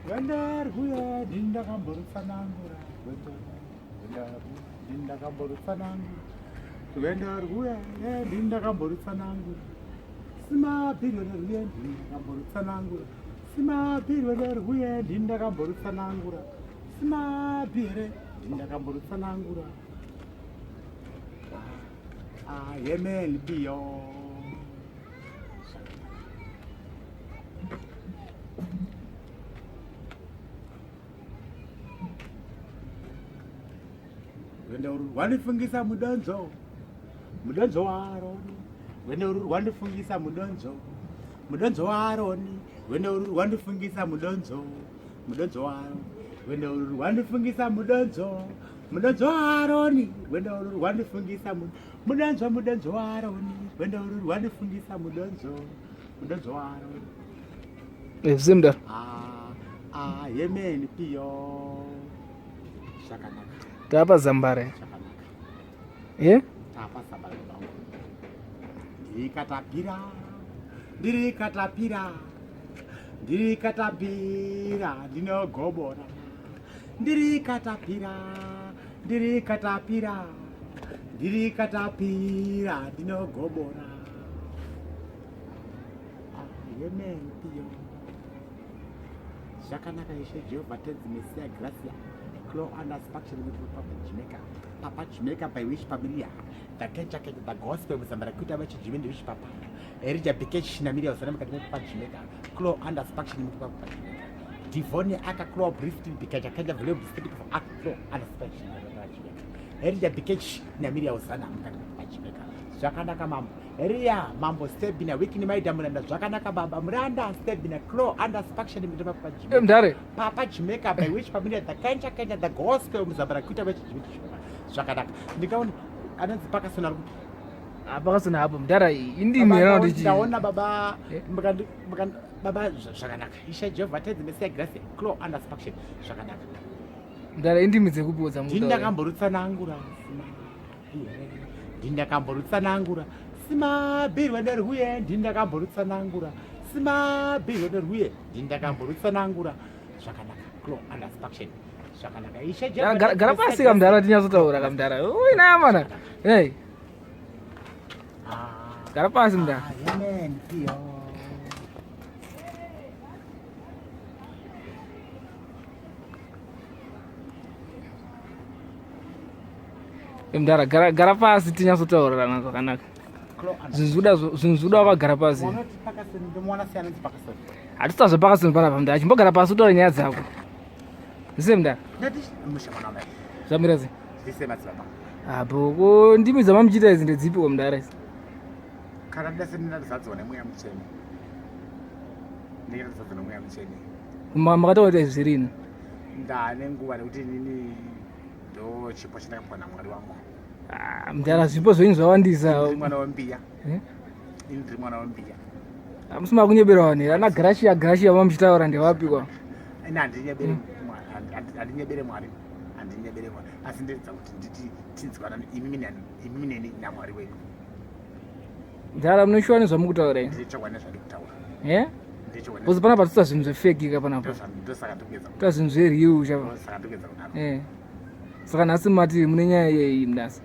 Rwendo rwuye ndini ndakamborutsanangura rwendo rwendo rwuye ndini ndakamborutsanangura rwendo rwuye ndini ndakamborutsanangura simabhirwendo rwuye ndini ndakamborutsanangura simabhirwendo rwuye ndini ndakamborutsanangura simabhire ndini ndakamborutsanangura ayemeli biyo Rwendo urwu rwandifungisa mudonzvo, mudonzvo waAroni. Rwendo urwu rwandifungisa mudonzvo, mudonzvo waAroni. Rwendo urwu rwandifungisa mudonzvo, mudonzvo waAroni. Rwendo urwu rwandifungisa mudonzvo, mudonzvo waAroni. Rwendo urwu rwandifungisa mudonzvo, mudonzvo waAroni. Rwendo urwu rwandifungisa mudonzvo, mudonzvo waAroni. Zimda. Ah, ah, yemeni piyo. Zvakanaka. Tapa zambare. Zvakanaka. Eh? Tapa zambare bangu. Ndiri katapira. Ndiri katapira. Ndiri katapira ndinogobora. Ndiri katapira. Ndiri katapira. Ndiri katapira ndinogobora. Amen piyo. Zvakanaka Ishe Jehovha Tenzi Mesia Gracia. Clo under spaction with Papa Jamaica. Papa Jamaica by which familia. The kencha kencha the gospel muzambara kuita vachi jimende which papa. Erija Bikesh na Miria usana mukati Papa Jamaica. Clo under spaction with Papa Jamaica. Divoni aka clo briefly Bikecha kencha vile biscuit for aka clo under spaction with Papa Jamaica. Erija Bikesh na Miria usana mukati Papa Jamaica. Zvakanaka mambo. Riya mambo Stebina wiki ni maida muranda zvakanaka baba muranda Stebina claw under spaction mutema papa Jimeka. Mdare. Papa Jimeka by which familia the kencha kencha the gospel muzabara kuita vechi Jimeka zvakanaka. Ndikaona anonzi pakasona ari kupi? Ah, pakasona hapo mdara indimi yana kuti Ndaona baba Eh? mukandi mukandi baba zvakanaka. Ishe Jehovah Tenzi Messiah Grace claw under spaction zvakanaka. Mdara indimi dzekupi dzamuda? Ndini ndakamborutsanangura. Ndini ndakamborutsanangura simabirwe nerwuye ndini ndakamborutsanangura simabirwe nerwuye ndini ndakamborutsanangura zvakanaka clo underspaction zvakanaka ishe gara pasi kamdara tinyatsotaura kamdara uinaya mana hey ah. gara pasi mdara ah, amen pio Mdara gara, gara pasi tinyatsotaurana zvakanaka. Zvinhu zvikuda wakagara pasi. Hatisi zvepakasoni panapa mdara, chimbogara pasi utaure nyaya dzako. Zvise mdara. Zvamira sei? Apo ko ndimi dzamamuchiita idzi ndedzipi ko mdara idzi? Kana ndasendinazadzwa nemweya mutsvene. Ndinazadzwa nemweya mutsvene. Makataura kuti zvirini? Ndane nguva nekuti inini ndo chipo chandakapiwa namwari wangu. Ah, mdara zvipo zvenyu zvawandisa. Ndiri mwana wembiya. Eh? Ini ndiri mwana wembiya. Hamusi makunyebera vanhu here? Ana Gracia Gracia vamuchitaura ndevapi kwa? Ini handinyebere handinyebere Mwari. Handinyebere Mwari. Asi ndiridza kuti nditi tinzwanane imi neni naMwari wedu. Mdara munoshuwa nezvamukutaura ini? Ndine chokwadi nezvandikutaura. Eh? Because panapa tikuita zvinhu zvefake ka panapa. Tikuita zvinhu zvereal chapa. Eh. Saka nhasi mati mune nyaya yei mdasa?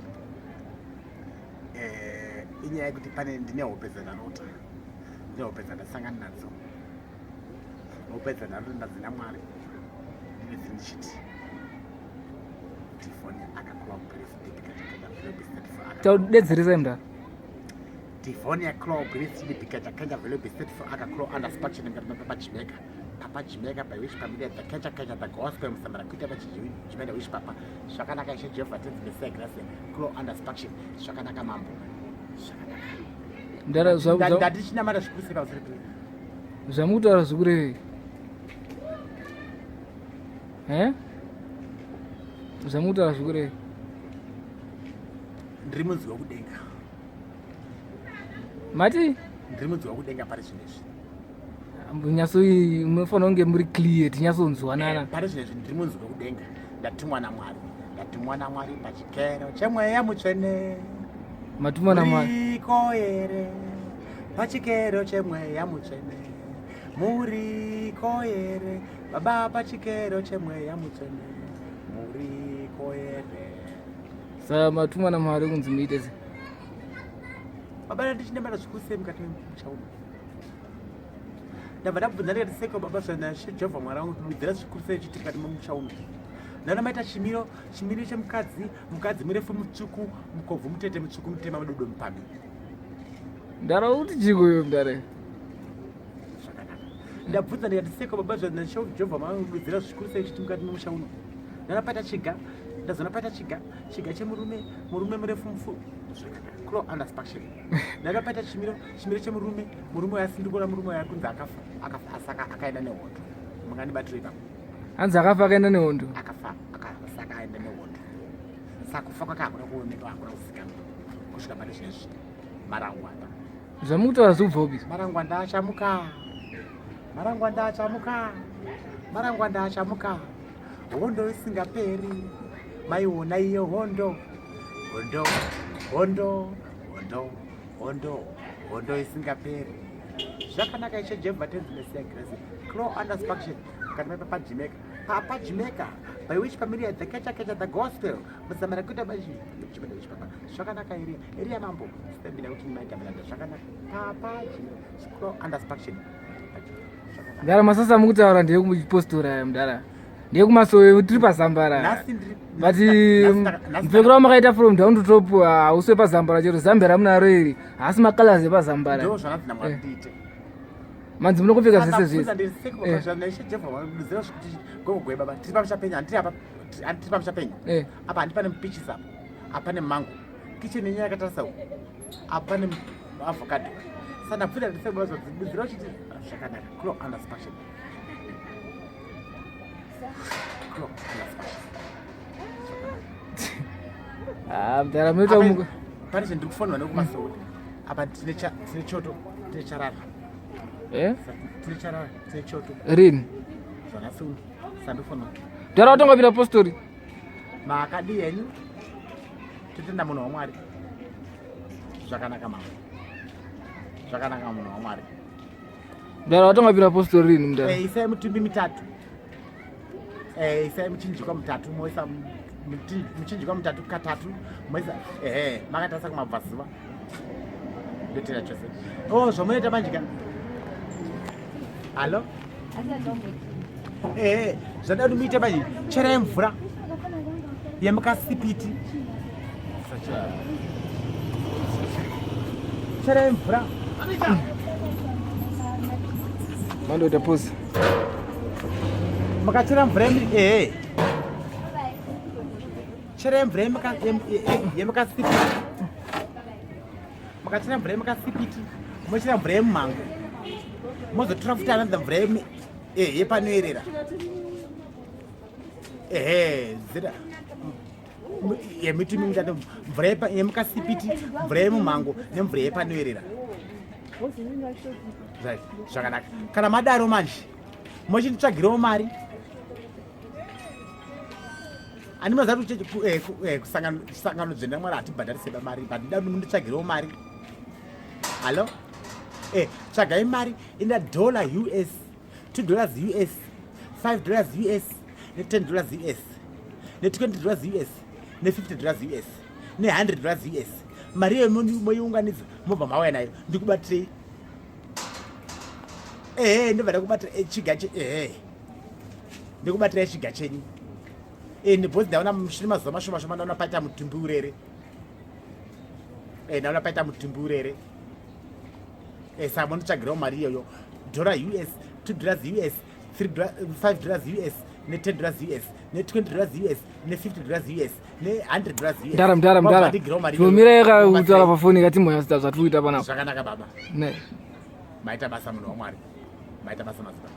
Eh, inyaya yekuti pane ndine hope dzandarota. Ndine hope dzandasangana nadzo. Hope dzandarota ndadzina Mwari. Ndine dziri ndichiti Tadedzeresai mdara. Devonia Claw Great City Pikacha Kenya Velo Beset for Aka Claw under Spaction and Papa Jamaica. Papa Jamaica by which familia the Kecha Kecha the Gospel Musambara Kuita Pachi Jimena Wish Papa. Zvakanaka Ishe Jehovah Tenzi Messiah Grace Claw under Spaction. Zvakanaka Mambo. Zvakanaka. Mdara zva Ndati chinamata zvikuru sei pamusoro penyu. Zvamukutaura zvikurevei? Eh? Zvamukutaura zvikurevei? Ndiri munzi wekudenga. Mati? Ndiri munzi wekudenga pari zvino izvi. Nyatso munofanira kunge muri clear tinyatsonzwanana. Eh, pari zvino izvi ndiri munzi wekudenga. Ndatumwa naMwari. Ndatumwa naMwari pachikero chemweya mutsvene. Matumwa naMwari. Muriko here pachikero chemweya mutsvene. Muriko here baba pachikero chemweya mutsvene? Muriko here? Saka matumwa naMwari kunzi muite sei? Baba, ndichinamata zvikuru sei mukati memusha uno. Ndabva ndabvunza ndikati, seko baba, zvanashe Jehovha Mwari wangu, kududzira zvikuru sei chiti mukati memusha uno. Ndaona maita chimiro, chimiro chemukadzi, mukadzi murefu mutsvuku, mukobvu mutete mutsvuku mutema mudodo mupamhi. Ndara kuti chiko iwe mudare? Zvakanaka. Ndabvunza ndikati, seko baba, zvanashe Jehovha Mwari wangu, kududzira zvikuru sei chiti mukati memusha uno. Ndaona paita chiga, ndazoona paita chiga, chiga chemurume, murume murefu mufu. Zvakanaka. Clo underspaction. Ndaona paita chimiro, chimiro chemurume, murume uyu asindikura, murume uyu ari kunzi akafa, akafa asi akaenda nehondo. Mungandibatire ipapo. Hanzi akafa akaenda nehondo. Akafa, akafa saka aenda nehondo. Saka kufa kwake hakuna kuonekwa, hakuna kuzikanwa kusvika pane zvinezvi. Marangwanda. Zvamukutaura zviri kubva upi? Marangwanda achamuka. Marangwanda achamuka. Marangwanda achamuka. Hondo isingaperi. Maiona iyo hondo. Hondo, hondo, hondo, hondo, hondo isingaperi. Zvakanaka ishe Jehovha Tenzi Messiah Grace. Clo underspaction. Mukati mepapa Jamaica. Papa Jamaica. By which familia the catcher catcher the gospel. Musamara kuita baji. Papa. Zvakanaka iri. Iri mambo. Sitambira kuti maita mlanda. Zvakanaka. Papa Jamaica. Clo underspaction. Zvakanaka. Mudara, masasa mukutaura ndeyekupostora aya mudara. Ndeyekumasowe tiri pazambara. Nhasi ndiri But mupfekero wamakaita from down to top hausi wepazambara chero zambe ramunaro iri haasi macolors epazambara. Ndo zvakanzi naMwari ndiite. Manzi munokupfeka zvese zvese. Gogwe baba, tiri pamusha penyu, handiri apa, handiri pamusha penyu. Apa handi pane mupichis apa, apa pane mango. Kitchen yenyu yakatarisa uku. Apa pane avocado. Saka ndabvunza ndisekubazodzibudzira uchiti zvakanaka. Clo underspaction. Clo underspaction. Ah, mudara munoita muka. Pane zvandiri kufonwa nekumasowe. Apa tine tine choto, tine charara. Eh? Tine charara, tine choto. Rini? Zvanasi uno. Sandifonwa. Mudara watanga kupinda postori. Makadii henyu? Totenda munhu waMwari. Zvakanaka mama. Zvakanaka munhu waMwari. Mudara watanga kupinda postori rini mudara? Isai mutumbi mitatu. Isai muchinjikwa mutatu, moisa muchinjikwa mutatu katatu, moisa ehe, makatarisa kumabvazuva. Ndotenda chose. Oh, zvamunoita manje ka. Hallo? Zvada kuti muite manje, cherai mvura yemukasipiti. Cherai mvura. Mandoita pause. Makachera mvura yemi ehe. Cherai mvura yemukasipiti. Makachera mvura yemukasipiti, mochera mvura yemumango. Mozotora futi another mvura yepanoerera. Ehe, zira yemiti mitatu, mvura yemukasipiti, mvura yemumango nemvura yepanoerera. Right, zvakanaka. Kana madaro manje, mochinditsvagirawo mari. Handinoziva kuti kusangano dzvene raMwari hatibhadharise mari, but ndida kuti munditsvagirewo mari. Hallo? Tsvagai mari ina dollar US, $2 US, $5 US, ne $10 US, ne $20 US, ne $50 US, ne $100 US. Mari iyoyo moiunganidza, mobva mauya nayo, ndikubatirei. Ehe, ndobva ndakubatira chiga che ehe. Ndikubatirai chiga chenyu. Nebhozi ndaona mushure mazuva mashoma shoma ndaona paita mutumbi urere. Ndaona paita mutumbi urere. Saka monditsvagirawo mari iyoyo. Dollar US, $2 US, $5 US, ne $10 US, ne $20 US, ne $50 US, ne $100 US. Mudara, mudara, mudara. Ndigirawo mari iyoyo. Tumirai kutaura pafoni katimbonya zita zvatiri kuita panapa. Zvakanaka baba. Ne. Maita basa munhu waMwari. Maita basa madzibaba.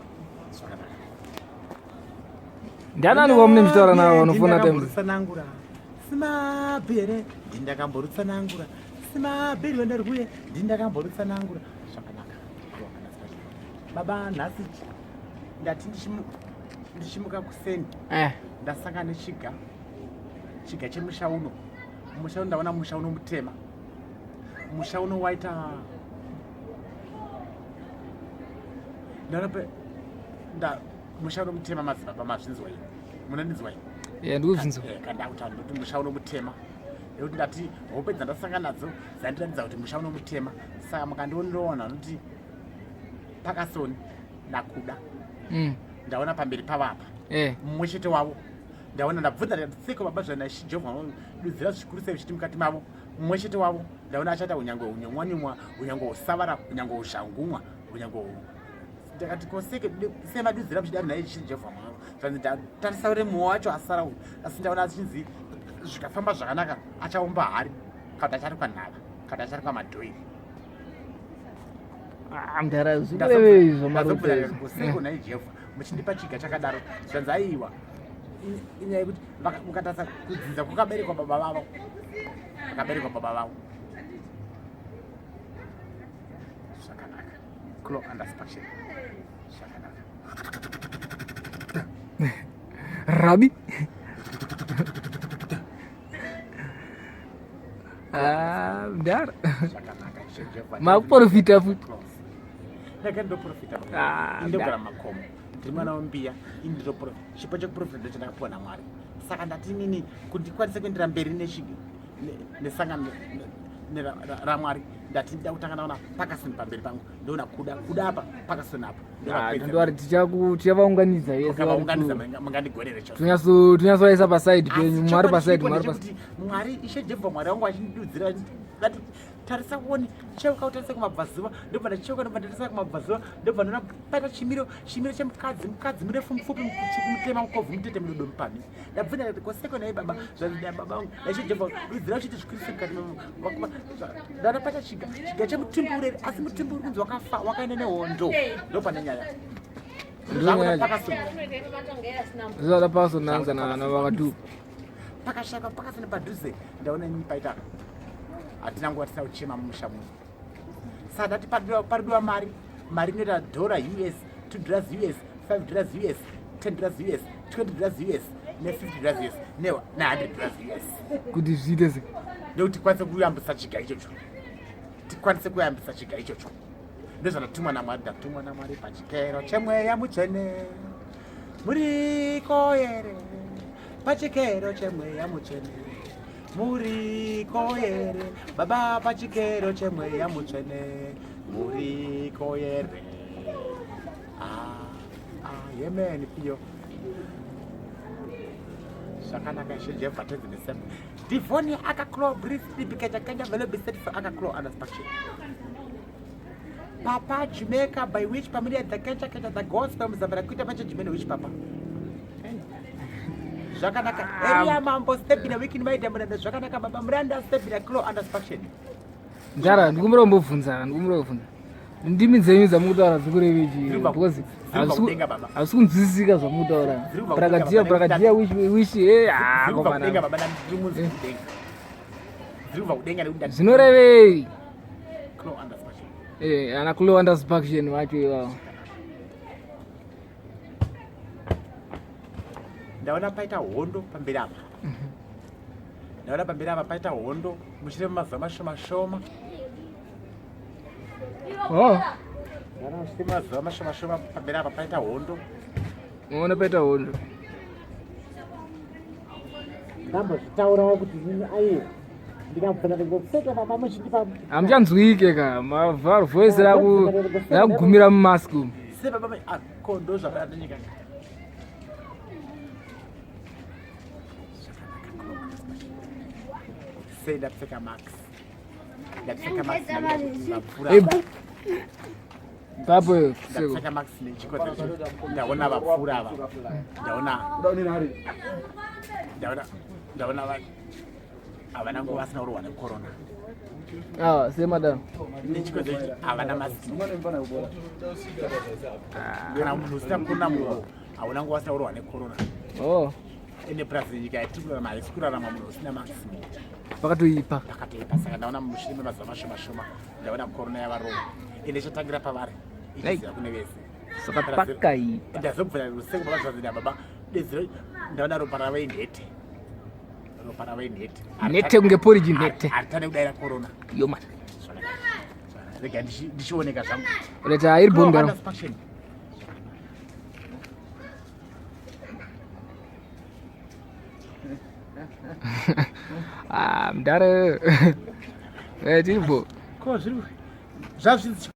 Zvakanaka. Ndianani wamune muchitaura navo vanofona time? Ndindakamborutsanangura simabhere, ndindakamborutsanangura simabheri wendarwuye, ndindakamborutsanangura. Zvakanaka baba. Nhasi ndati ndichimuka kuseni, ndasangana nechiga, chiga chemusha uno. Musha uno ndaona musha uno mutema, musha uno waita Ndaona nda musha unomutema madzibaba mazvinzwa ini. Munondinzwa ini? Yeah, ndikuzvinzwa. Eh, kana kuti ndoti musha unomutema. Nekuti ndati hope dzandasangana nadzo dzandiratidza kuti musha unomutema. Saka mukandiondoona vanoti Pakasoni naKuda. Ndaona pamberi pavapa. Mumwe chete wavo. Ndaona ndabvunza ndikati seko baba zvana Jehovha vanodudzira zvikuru sei vechiti mukati mavo mumwe chete wavo ndaona achaita unyangwe unyomwanyumwa unyangwe usavara unyangwe uzhangumwa unyangwe ndakati koseke semadudzira muchidaro nhai Jehovha mwavo zvanzi ndatarisa uri mumwe wacho asara uyu asi ndaona achinzi zvikafamba zvakanaka achaumba hari kana kuti acharikwa nhava kana kuti acharikwa madhoiri. Ah, mdara zvikurevei izvo marutseko nhai Jehovha muchindipa chiga chakadaro zvanzi aiwa inyaya yekuti mukatarisa kudzinza kwakaberekwa baba vavo vakaberekwa baba vavo zvakanaka clo underspaction zvakanaka rabi ah, mdara makuprofita futi ndaka ndoprofita ah, ndogara makomo ndiri mwana wembiya ini ndinoprofita chipo chekuprofita ndochandakapiwa namwari saka ndati nini kuti ndikwanise kuendera mberi nesangano ramwari ndati ndida kutanga ndaona pakasoni pamberi pangu ndoona kuda kuda apa pakasoni apa ndowari tichavaunganidza yesvaunganidza mungandigonere chose tonyatsovaisa paside penyu mwari paside mwari paside mwari ishe jehovha mwari wangu achindidudzira vati tarisa uone cheuka utarise kumabvazuva ndobva ndacheuka ndobva ndatarisa kumabvazuva ndobva ndona paita chimiro chimiro chemukadzi mukadzi murefu mupfupi mutsvuku mutema mukobvu mutete mudodo mupamhi ndabvunza ndati koseko naye baba zvanzi baba vangu ndachijeva rudzira uchiti zvikristu mukati ndana paita chiga chiga chemutimbi urere asi mutimbi uri kunzi wakafa wakaenda nehondo ndopane nyaya zvada pasonanza navakatupa pakashaka pakasina padhuze ndaona ini paita hatina nguva tisina kuchema mumusha muno saka ndati paridiwa mari mari inoita dhora us 2 dollars us 5 dollars us 10 dollars us 20 dollars us ne 50 dollars us ne 100 dollars us kuti zviite se nekuti tikwanise kuyambisa chiga ichocho tikwanise kuyambisa chiga ichocho ndozvandatumwa namwari ndatumwa namwari pachikero chemweya mutsvene muriko here pachikero chemweya mutsvene muriko here baba pachikero chemweya mutsvene muriko here ah, ah, yemeni piyo zvakanaka ishe jevha tenzi nesembe divoni akaclaw brief dibikachakanja velobisetifa akaclaw anaspaction Papa Jamaica by which pamiri the kecha kecha the gospel muzambara kuita pacha jimene which papa zvakanaka area mambo step in a week in my muranda zvakanaka baba muranda step in a claw under faction ndara ndikumbira kumbobvunza ndikumbira kubvunza ndimi dzenyu dzamukutaura dzikureve chii because hazvisi kunzwisisika zvamukutaura brakadia brakadia wish wish eh ah komana zvinorevei eh, ana clo underspaction vacho ivavo ndaona paita hondo pamberi apa ndaona pamberi apa paita hondo muchiri mumazuva mashoma shoma oh. ndaona muchiri mumazuva mashoma shoma pamberi apa paita hondo maona paita hondo ndambozvitaurawo kuti ini aiwa ndikabvunza ndingopfeka mama muchindipa hamuchanzwike ka voice rakugumira mumask umu se baba ah, ko ndozvakadanyika sei ndapfeka max ndapfeka max ndapfura Papo ndapfeka max nechikonzero ndaona vapfuura ava ndaona ndaona ndaona havana nguva vasina kurohwa necorona ah, se madam nechikonzero havana mask kana munhu usina corona muhuro hauna nguva vasina kurohwa necorona oh. ende plus nyika yatiri kurarama haisi kurarama munhu usina mask muhuro pakatoipa pakatoipa saka ndaona mushure memazuva mashoma shoma ndaona corona yavarova ende ichatangira pavari ichiziva kune vese saka pakaipa ndazobvira ruseko baba zvazida baba deziro ndaona ropa ravo inhete ropa ravo inhete nhete kunge poriji nhete haritane kudaira corona yo man rega ndichioneka zvangu reta iri bomba Ah, mudhara. Eh, tiripo. Ko zviri zvazvinzi.